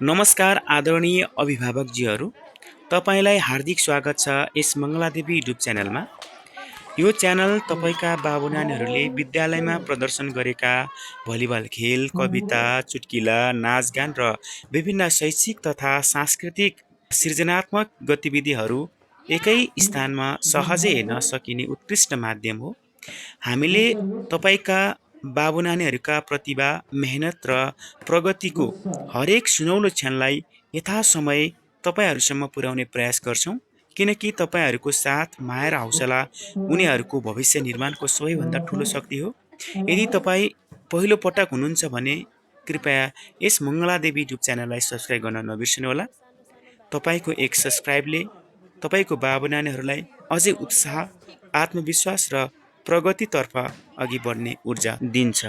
नमस्कार आदरणीय अभिभावकजीहरू, तपाईँलाई हार्दिक स्वागत छ यस मङ्गलादेवी युट्युब च्यानलमा। यो च्यानल तपाईँका बाबु नानीहरूले विद्यालयमा प्रदर्शन गरेका भलिबल खेल, कविता, चुटकिला, नाचगान र विभिन्न शैक्षिक तथा सांस्कृतिक सृजनात्मक गतिविधिहरू एकै स्थानमा सहजै हेर्न सकिने उत्कृष्ट माध्यम हो। हामीले तपाईँका बाबु नानीहरूका प्रतिभा, मेहनत र प्रगतिको हरेक सुनौलो क्षणलाई यथासमय तपाईँहरूसम्म पुर्याउने प्रयास गर्छौँ, किनकि तपाईँहरूको साथ, माया र हौसला उनीहरूको भविष्य निर्माणको सबैभन्दा ठुलो शक्ति हो। यदि तपाईँ पहिलो पटक हुनुहुन्छ भने कृपया यस मङ्गलादेवी युट्युब च्यानललाई सब्सक्राइब गर्न नबिर्सनुहोला। तपाईँको एक सब्सक्राइबले तपाईँको बाबु नानीहरूलाई अझै उत्साह, आत्मविश्वास र प्रगतितर्फ अघि बढ्ने ऊर्जा दिन्छ।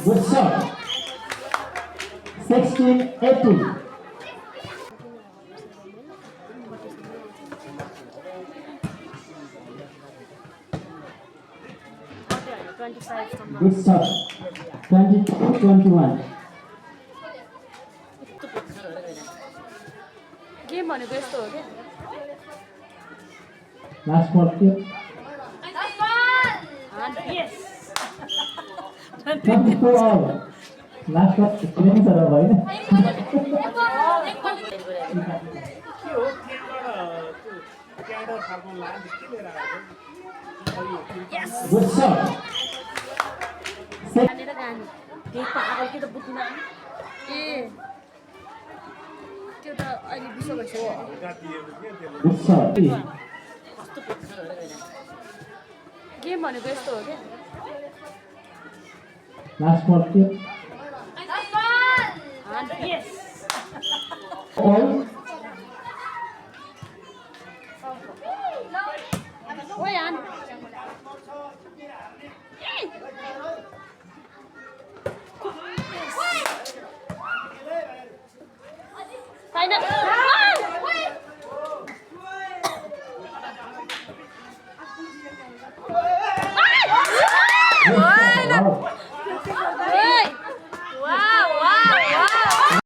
Good shot. 16-18. Good shot. 22-21. Game भनेको यस्तो हो क्या Last ball kick. 24 all. Last ball experience are right. Good shot. यहाँनिर गाने त्यही पागल कि त बुझ्दिन ए त्यो त अहिले विश्व भइसक्यो Good shot. गेम भनेको यस्तो हो क्या Last ball kick. All. ओए आन फाइनल